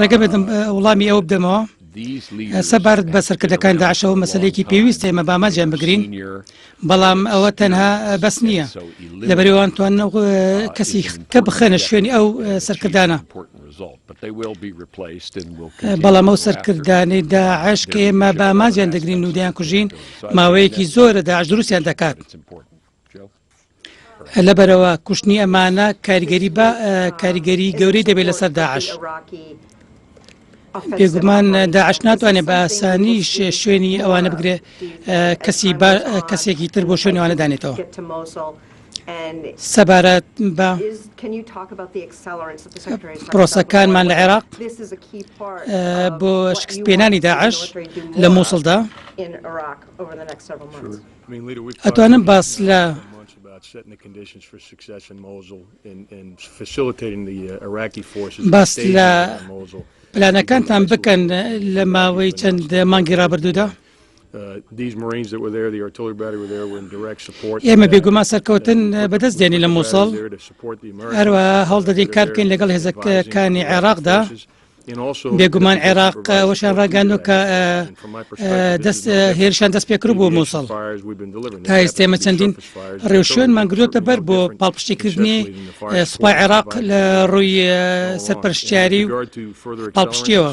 ڕێگە بدەم وڵامی ئەوە بدەمەوە. سەبارەت بە سەرکردەکان داعشەوە مەسلەیەکی پێویستە ئێمە باماجیان بگرین بەڵام ئەوە تەنها بەس نییە لەبەرەوان توان کەسی کە بخەنە شوێنی ئەو سەرکردانە بەڵام ئەو سەرکردانەی داعش کە ئێمە بە ئامانجیان دەگرین و دەیان کوژین ماوەیەکی زۆرە داعش دروستیان دەکات. لەبەرەوە کوشتنی ئەمانە کاریگەری بە کاریگەری گەورەی دەبێت لەسەر داعش. بێگومان داعش ناتوانێت بە ئاسانی شوێنی ئەوانە بگرێ کەسی کەسێکی تر بۆ شوێنی ئەوانە دانێتەوە. سەبارەت بە پرۆسەکانمان لە عێراق بۆ شکستپێنانی داعش لە مووسڵدا ئەتوانم باس لە باس لە پلانەکانتان بکەن لە ماوەی چەند مانگی ڕابردوودا؟ ئێمە بێگومان سەرکەوتن بەدەست دێنین لە مووسڵ هەروە هەوڵ دەدەین کار بکەین لەگەڵ هێزەکانی عێراقدا بێگومان عێراق ئەوەشیان ڕاگەاندوە کە دەست هێرشان دەست پێکرد بۆ مووسڵ تا ئێستا ئێمە چەندین ڕێوشوێنمان گرتووەتە بەر بۆ پاڵپشتیکردنی سوپای عێراق لە ڕووی سەرپەرشتیاری و پاڵپشتیەوە.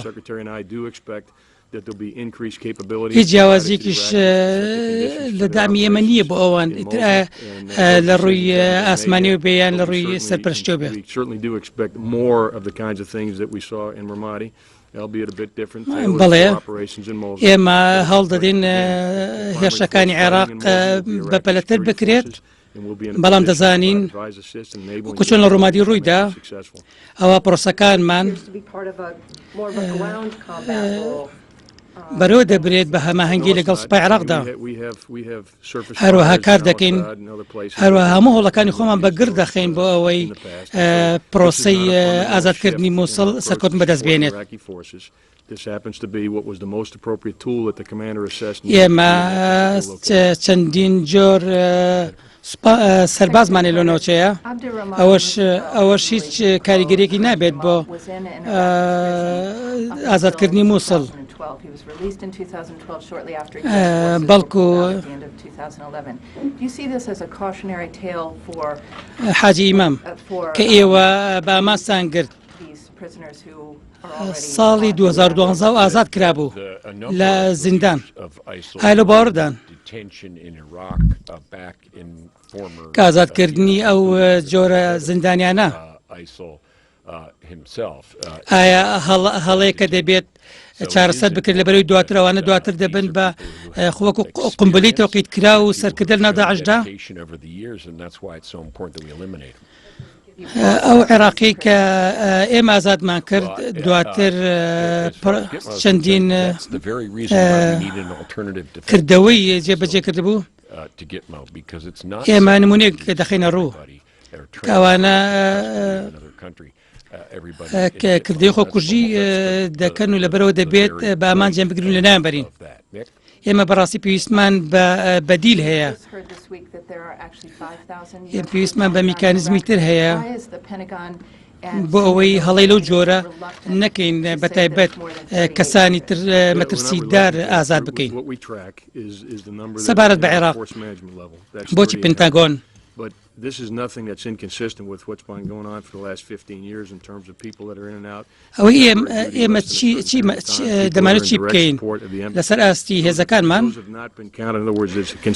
هیچ جیاوازیەکیش لە دامی ئێمە نییە بۆ ئەوان ئیتر لە ڕووی ئاسمانی و بێیان لە ڕووی سەرپەرشتیەوە بێت. بەڵێ ئێمە هەوڵ دەدەین هێرشەکانی عێراق بەپەلەتر بکرێت بەڵام دەزانین وەکو چۆن لە ڕوومادی ڕوویدا ئەوە پرۆسەکانمان بەرەوە دەبرێت بە هەماهەنگی لەگەڵ سوپای عێراقدا هەروەها کار دەکەین هەروە هەموو هەوڵەکانی خۆمان بە گڕ دەخەین بۆ ئەوەی پرۆسەی ئازادکردنی مووسڵ سەرکەوتن بەدەست بێنێت. ئێمە چەندین جۆر سەربازمانێ لەو ناوچەیە ئەوەش ئەوەش هیچ کاریگەریەکی نابێت بۆ ئازادکردنی مووسڵ بەڵکو حاجی ئیمام کە ئێوە بە ئامانجتان گرت ساڵی 2012 و ئازاد کرابوو لە زیندان ئایا لەو باوەڕدان کە ئازادکردنی ئەو جۆرە زیندانیانە ئایا هەڵەیەکە دەبێت چارەسەر بکرێت لەبەرەوەی دواتر ئەوانە دواتر دەبن بە وەکو قمبلی تەوقیت کرا و سەرکردە لەناو داعشدا؟ ئەو عێراقی کە ئێمە ئازادمان کرد دواتر چەندین کردەوەی جێبەجێ کردبوو ئێمە نمونێک دەخینە ڕوو کە ئەوانە کردەی خۆکوژی دەکەن و لەبەرەوە دەبێت بە ئامانجیان بگرن لە نایان بەرین. ئێمە بەڕاستی پێویستمان بە بەدیل هەیە پێویستمان بە میکانزمی تر هەیە بۆ ئەوەی هەڵی لەو جۆرە نەکەین بە تایبەت کەسانی تر مەترسیدار ئازاد بکەین سەبارەت بە عێراق بۆچی پنتاگۆن This is nothing that's inconsistent with what's been going on for the last 15 years in terms of people that are in and out. ئەوەی ئێمە چی چی دەمانێت چی بکەین لەسەر ئاستی هێزەکانمان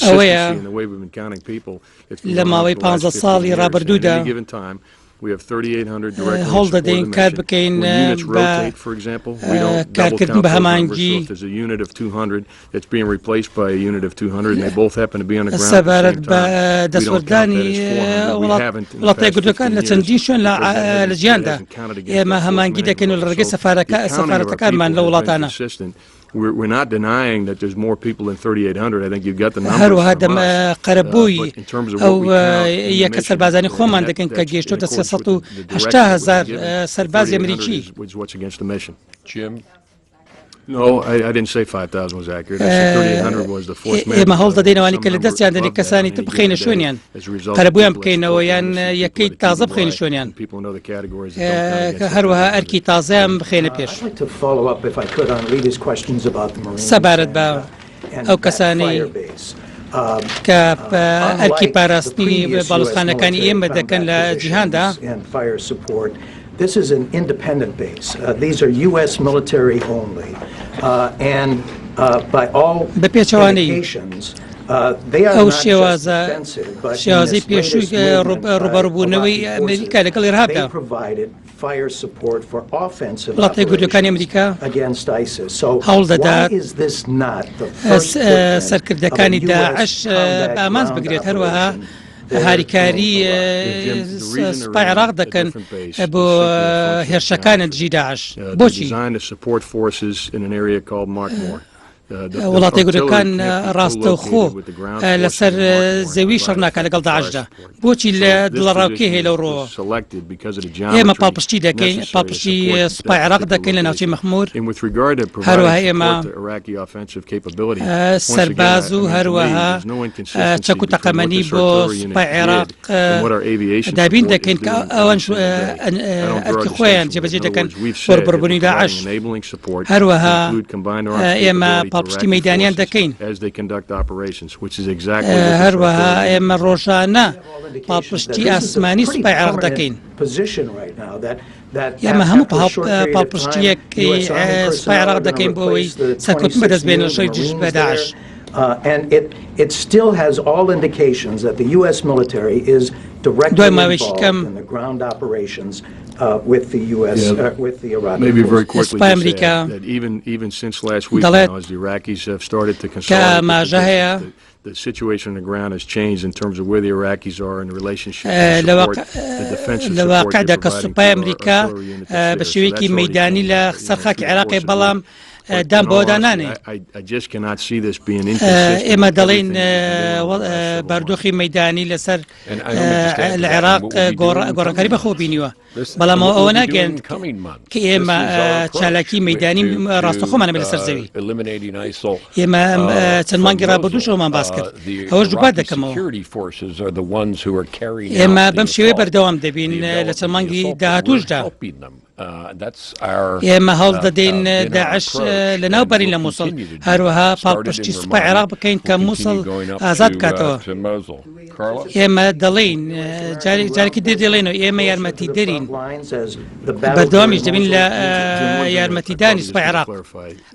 ئەوەیە لە ماوەی پ ساڵی ڕابردوودا هەوڵ دەدەین کار بکەین بە کارکردن بە هەمانگی سەبارەت بە دەستوەردانی وڵاتە یەکگرتووەکان لە چەندین شوێن لە جیهاندا ئێمە هەمانگی دەکەین و لە ڕێگەی سەفارەکە سەفارەتەکانمان لە وڵاتانە. هەروەها دەم قەرەبووی ئەو یەکە سەربازانی خۆمان دەکەین کە گەیشتۆتە 380 هزار سەربازی ئەمریکی. ئێمە هەوڵ دەدەین ئەوانەی کە لە دەستیان دەدەین کەسانی تر بخەینە شوێنیان، قەرەبوویان بکەینەوە یان یەکەی تازە بخەینە شوێنیان، هەروەها ئەرکی تازەیان بخەینە پێش. سەبارەت بە ئەو کەسانەی کە ئەرکی پاراستنی باڵوێزخانەکانی ئێمە دەکەن لە جیهاندا، This is an independent base. These are US military only. And by all بە پێچەوانەی indications, they are ئەو not just شێوازە defensive, but in شێوازەی this پێشووی latest movement by ڕووبەڕووبوونەوەی Iraqi ئەمریکا forces, لەگەڵ ئێرهابدا they provided fire support for offensive وڵاتە یەکگرتووەکانی operations ئەمریکا against ISIS. So هەوڵ why دەدات is this not the first footprint of a سەرکردەکانی US داعش combat بە ئامانج ground بگرێت هەروەها operation there in هاریکاری Iraq? سوپای عێراق دەکەن بۆ هێرشەکانە دژی داعش بۆچی؟ وڵاتە یەکگرتووەکان ڕاستەوخۆ لەسەر زەوی شەڕ ناکات لەگەڵ داعشدا بۆچی لە دڵەڕاوکێ هەیە لەو ڕۆوە؟ ئێمە پاڵپشتی دەکەین پاڵپشتی سوپای عێراق دەکەین لە ناوچەی مەخمور هەروەها ئێمە سەرباز و هەروەها چەک و تەقەمەنی بۆ سوپای عێراق دابین دەکەین کە ئەوان ئەرکی خۆیان جێبەجێ دەکەن بۆ ڕووبەڕووبوونەوەی داعش. هەروەها ئێمە پاڵپشتی مەیدانیان دەکەین. هەروەها ئێمە ڕۆژانە پاڵپشتی ئاسمانی سوپای عێراق دەکەین. ئێمە هەموو پاڵپشتییەکی سوپای عێراق دەکەین بۆ ئەوەی سەرکەوتن بەدەست بێنن لە شەڕی دژ بە داعش. دوای ماوەیەکی کەم سوپای ئەمریکا دەڵێت کە ئاماژە هەیە لە واقعدا کە سوپای ئەمریکا بە شێوەیەکی مەدانی لە سەر خاکی عێراقی بەڵام دان بەوەدا نانێ ئێمە دەڵێین باردۆخی مەدانی لەسەر لە عێراق گۆڕانکاری بەخۆ بینیوە بەڵام ئەوە ناگەن کە ئێمە چالاکی مەدانی ڕاستەخۆمانە لەسەر زەوی ئێمە چەند مانگی ڕابردووشەوەمان باس کرد ئەوە دووپات دەکەمەوە ئێمە بەم شێوەیە بەردەوام دەبین لە چەند مانگی داهاتوشدا ئێمە هەوڵ دەدەین داعش لەناو بەرین لە مووسڵ، هەروەها پاڵپشتی سوپای عێراق بکەین کە مووسڵ ئازاد بکاتەوە. ئێمە دەڵێین جارێکی تر دەڵێنەوە ئێمە یارمەتیدەرین، بەردەوامیش دەبین لە یارمەتیدانی سوپای عێراق.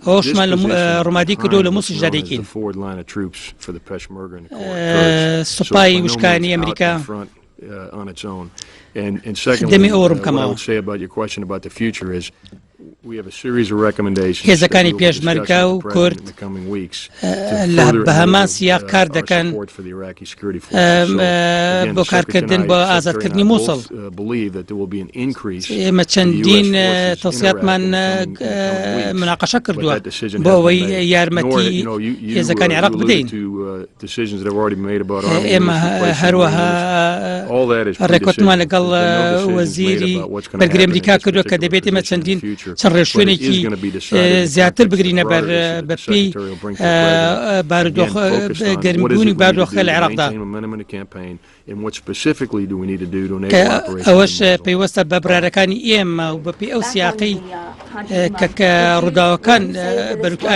ئەوەشمان لە ڕومادی کردو لە مووسڵیشدا دەیکەین. سوپای وشکانی ئەمریکا دەمێ ئەوە ڕوون بکەمەوە. هێزەکانی پێشمەرگە و کورد لە بە هەمان سیاق کار دەکەن بۆ کارکردن بۆ ئازادکردنی مووسڵ. ئێمە چەندین تەوسیاتمان مناقەشە کردووە بۆ ئەوەی یارمەتی هێزەکانی عێراق بدەین. ئێمە هەروەها ڕێکوتمان لەگەڵ وەزیری بەرگری ئەمریکا کردووە کە دەبێت ئێمە چەندین چەند ڕێشوێنێکی زیاتر بگرینە بەر بەپێی بارودۆخ گەرمبوونی بارودۆخەکە لە عێراقدا. کە ئەوەش پەیوەستە بە بڕیارەکانی ئێمە و بەپێی ئەو سیاقەی کە کە ڕووداوەکان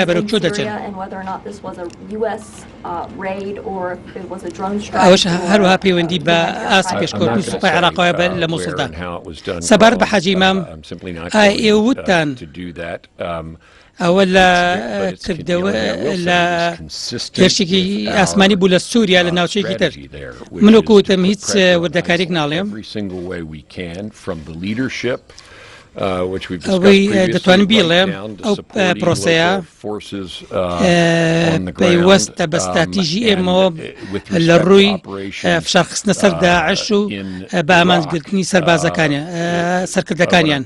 بەرەو کوێ دەچن. ئەوەش هەروەها پەیوەندی بە ئاستی پێشکەوتنی سوپای عێراقەوە لە مووسڵدا. سەبارەت بە حاجی ئیمام، ئایا ئێوە وتتان ئەوە لە کردەوە لە هێرشێکی ئاسمانی بوو لە سووریا لە ناوچەیەکی تر من وەکو وتم هیچ وردەکاریک ناڵێم ئەوەی دەتوانم بیڵێم ئەو پرۆسەیە پەیوەستە بە ستراتیژی ئێمەوە لە ڕووی فشارخستنە سەر داعش و بە ئامانجگرتنی سەربازەکانیان سەرکردەکانیان.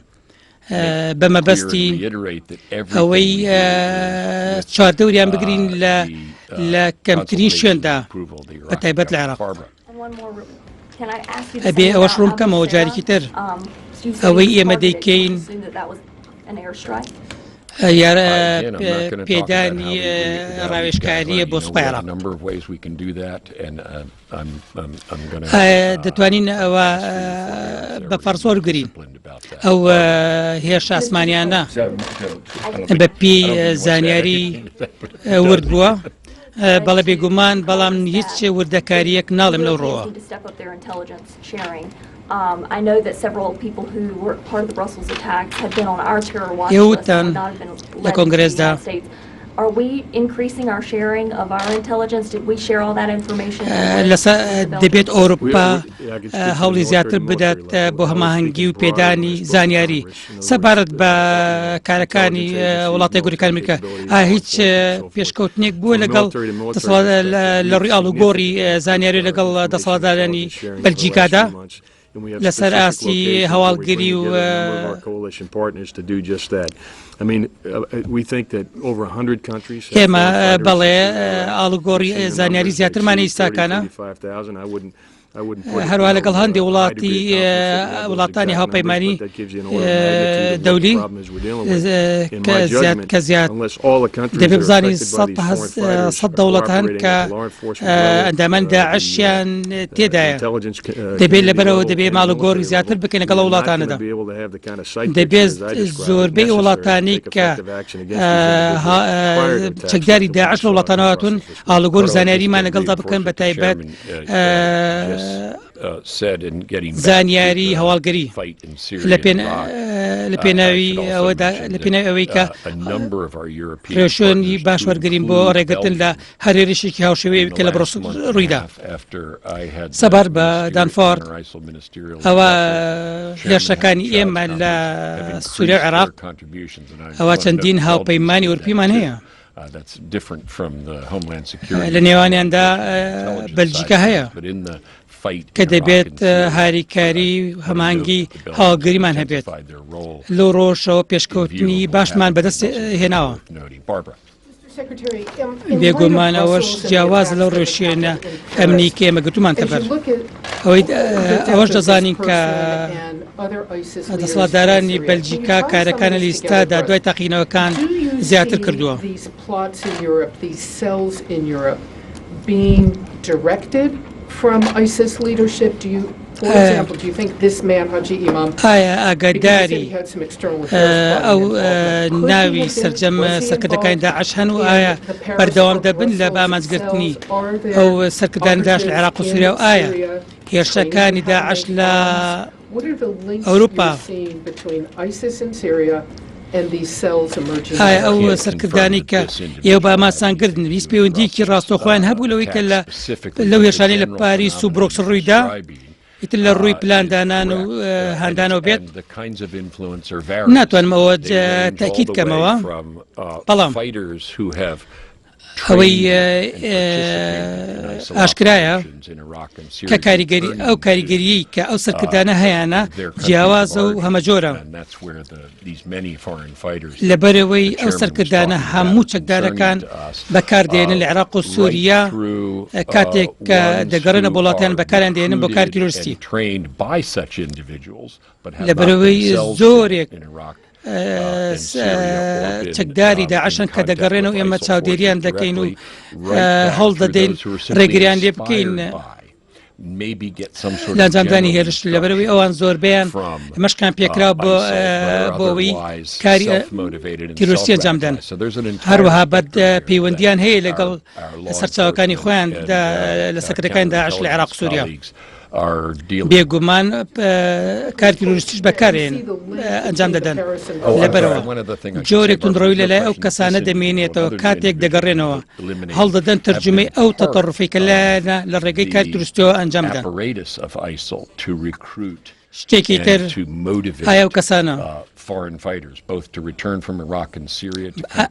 بە مەبەستی ئەوەی چواردەوریان بگرین لە لە کەمترین شوێندا بە تایبەت لە عێراق. ئەبێ ئەوەش ڕوون بکەمەوە جارێکی تر ئەوەی ئێمە دەیکەین. پێدانی ڕاوێژکارییە بۆ سوپای عێراق. دەتوانین ئەوە بە فەرز وەرگرین ئەو هێرشە ئاسمانیانە بە پێی زانیاری ورد بووە بەڵێ بێگومان بەڵام هیچ وردەکاریەک ناڵێم لەو ڕۆوە. ئێوە وتتان لە کۆنگرێسدا دەبێت ئەوروپا هەوڵی زیاتر بدات بۆ هەماهەنگی و پێدانی زانیاری سەبارەت بە کارەکانی وڵاتە گورەکان ئەمریکا هیچ پێشکەوتنێک بووە لەگەڵ لە ڕووی ئاڵوگۆڕی زانیاری لەگەڵ دەسەڵاتدارانی بەلجیکادا لەسەر ئاستی هەواڵگری و ئێمە بەڵێ ئاڵوگۆڕی زانیاری زیاترمان ئیستاکانە هەروە لەگەڵ هەندێک وڵاتی وڵاتانی هاوپەیمانی دەولی کە زیاد دەبێ بزانین سە دەوڵەت هەن کە ئەندامان داعشیان تێدایە دەبێت لەبەرەوە دەبێ ماڵ و گۆڕی زیاتر بکەین لەگەڵ وڵاتانەدا دەبێت زۆربەی وڵاتانی کە چەکداری داعش لە وڵاتانە هاتوون ئاڵوگۆڕی زانیاریمان لەگەڵدا بکەن بە تایبەت زانیاری هەواڵگری لە پێناوی ئەوەدا لە پێناوی ئەوەی کە ڕێوشوێنی باش وەرگین بۆ ڕێگرتن لە هەر هێرشێکی هاوشێوەی کە لە بڕۆسڵ ڕوویدا. سەبارەت بە دانفۆرد، ئەوە هێرشەکانی ئێمە لە سووریا و عێراق، ئەوە چەندین هاوپەیمانی ئەوروپیمان هەیە. لە نێوانیاندا بەلجیکا هەیە کە دەبێت هاریکاری و هەمانگی هەواڵگریمان هەبێت لەو ڕۆژەوە پێشکەوتنی باشمان بەدەست هێناوە. بێگومان ئەوەش جیاواز لەو ڕێشێنە ئەمنی کە ئێمە گرتومان تەبەر ئەوەی ئەوەش دەزانین کە دەسەڵاتدارانی بەلجیکا کارەکانە لە ئیستادا دوای تەقینەوەکان زیاتر کردووە. ئایا ئاگاداری ئەو ناوی سەرجەم سەرکردەکانی داعش هەن و ئایا بەردەوام دەبن لە بەئامانجگرتنی ئەو سەرکردانی داعش لە عێراق و سووریا و ئایا هێرشەکانی داعش لە ئەوروپا ئایا ئەو سەرکردانەی کە ئێوە بە ئامانجتان گرتن هیچ پەیوەندیەکی ڕاستەوخۆیان هەبوو لەوەی کە لە لەو هێرشانەی لە پاریس و برۆکسل ڕوویدا ئیتر لە ڕووی پلاندانان و هاندانەوە بێت ناتوانم ئەوە تاکیید کەمەوە بەڵام ئەوەی ئاشکرایە کە کاریگەری ئەو کاریگەریی کە ئەو سەرکردانە هەیانە جیاوازە و هەمەجۆرە لەبەرەوەی ئەو سەرکردانە هەموو چەکدارەکان بەکاردێنن لە عێراق و سووریا کاتێک کە دەگەڕێنە وڵاتیان بەکاریان دێنن بۆ کار تیرۆریستی لەبەرەوەی زۆرێک چەکداری داعشن کە دەگەڕێنەوە ئێمە چاودێریان دەکەین و هەوڵ دەدەین ڕێگریان لێ بکەین لە ئەنجامدانی هێرش لەبەرەوەی ئەوان زۆربیان مەشقیان پێکرا بۆ بۆەوەی کاری تیرۆستی ئەنجامدەن هەروەها بەد پەیوەندیان هەیە لەگەڵ سەرچاوەکانی خۆیان لە سەکرەکان داعش لە عێراق سووریا. بێگومان کار تیرۆریستیش بەکارێن ئەنجام دەدەن لەبەرەوە جۆرێک توندڕەوی لەلای ئەو کەسانە دەمێنێتەوە کاتێک دەگەڕێنەوە هەڵدەدەن تەرجمەی ئەو تەتەڕفی کە لایەنە لە ڕێگەی کار تروستەوە ئەنجام بدەن شتێکی تر ئایا ئەو کەسانە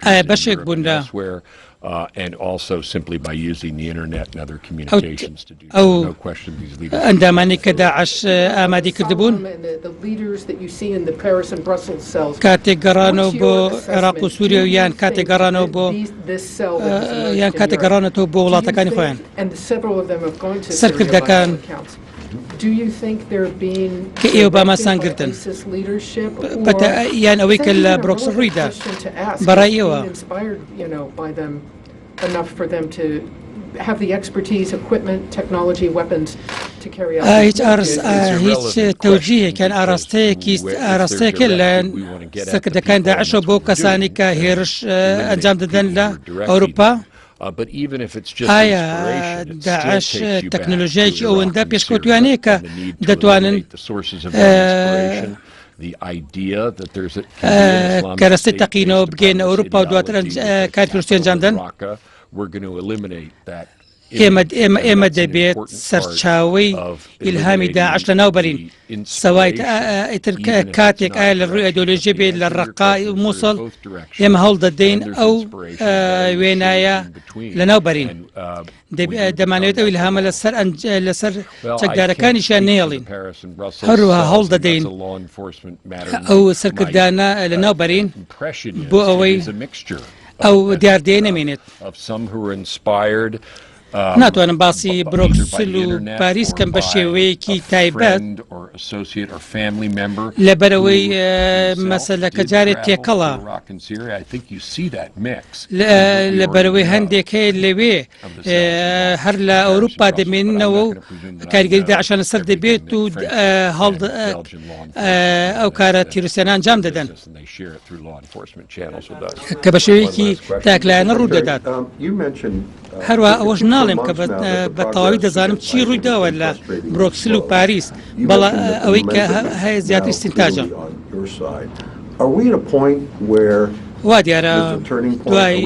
ئایا بەشێک بوون لە ئەو ئەندامانەی کە داعش ئامادەی کردبوون کاتێک گەڕانەوە بۆ عێراق و سووریا و یان کاتێک گەڕانەوە بۆ یان کاتێک گەڕانەتەوە بۆ وڵاتەکانی خۆیان سەرکردەکان. کە ئێوە باماسان گرتن یان ئەوەی کە لە برۆکسل ڕوویدا بەڕای ئێوە هیچ هیچ تەوجیهێکیان ئاراستەیەکی ئاراستەیەکە لەلایەن سەرکردەکان داعشەوە بۆ کەسانی کە هێرش ئەنجام دەدەن لە ئەوروپا؟ ئایا داعش تەکنەلۆژیایەکی ئەوەندە پێشکەوتویانەیە کە دەتوانن کەرەستەی تەقینەوە بگەینە ئەوروپا و دواتر کاری ترۆریستی ئەنجام دەن؟ ئێمە ئێمە ئێمە دەبێت سەرچاوەی ئیلهامی داعش لە ناو بەرین سەوای ئیتر کاتێک ئایا لە ڕووی ئایدۆلۆژی بێت لە ڕەقا و مووسڵ ئێمە هەوڵ دەدەین ئەو وێنایە لە ناو بەرین دەمانەوێت ئەو ئیلهامە لەسەر لەسەر چەکدارەکانیشیان نێڵین هەروەها هەوڵ دەدەین ئەو سەرکردانە لە ناو بەرین بۆ ئەوەی ئەو دیاردەیە نەمێنێت. ناتوانم باسی برۆکسل و پاریس کەم بە شێوەیەکی تایبەت لەبەرەوەی مەسەلەکە جارێت تێکەڵە لەبەرەوەی هەندێک هەیە لەوێ هەر لە ئەوروپا دەمێننەوە و کاریگەری داعشان لەسەر دەبێت و هەڵ ئەو کارە تیرۆریستیانە ئەنجام دەدەن. کە بە شێوەیەکی تاکلایەنە ڕوو دەدات. هەروەها ئەوەش ناڵێم کە بە تەواوی دەزانم چی ڕووی داوە لە برۆکسل و پاریس، بەڵام ئەوەی کە هەیە زیاتر ئیستینتاجە. وا دیارە دوای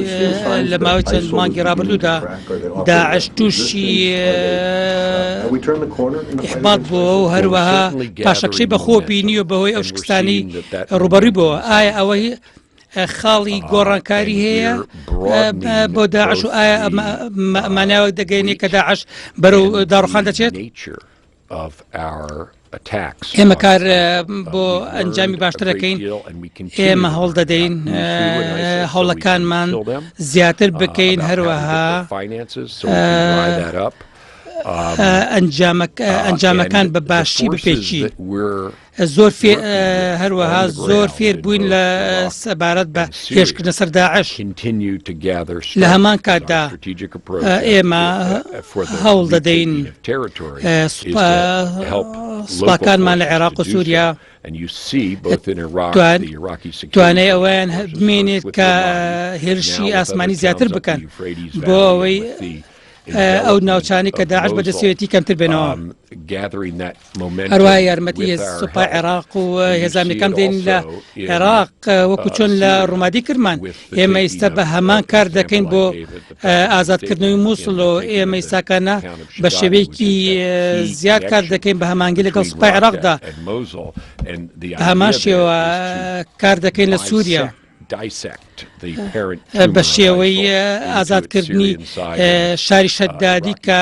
لە ماوەی چەند مانگی ڕابردوودا داعش تووشی ئیحباط بووە و هەروەها پاشەکشەی بەخۆ بینیوە بەهۆی ئەو شکستانی ڕوبەڕووی بووە ئایا ئەوەی خاڵی گۆڕانکاری هەیە بۆ داعش و ئایا ماناوە دەگەێنێ کە داعش بەرەو داڕوخان دەچێت؟ ئێمە کار بۆ ئەنجامی باشتر دەکەین ئێمە هەوڵ دەدەین هەوڵەکانمان زیاتر بکەین هەروەها ئەنجامەکان بە باشی بپێکی زۆر هەروەها زۆر فێر بووین لە سەبارەت بە هێرشکردنە سەر داعش لە هەمان کاتدا ئێمە هەوڵ دەدەین سوپاکانمان لە عێراق و سووریا توانای ئەوەیان بمێنێت کە هێرشی ئاسمانی زیاتر بکەن بۆ ئەوەی ئەو ناوچانەی کە داعش بەدەستێتی کەمتر بێنەوە. هەروەها یارمەتی سوپای عێراق و هێزانەکان دێن لە عێراق وەکو چۆن لە ڕوومادی کردمان ئێمە ئیستا بە هەمان کار دەکەین بۆ ئازادکردنەوەی مووسڵ و ئێمە ئیساکانە بە شێوەیەکی زیاد کار دەکەین بە هەمانگی لەگەڵ سوپای عێراقدا هەمان شێوە کار دەکەین لە سووریا. بە شێوەی ئازادکردنی شاری شەدادی کە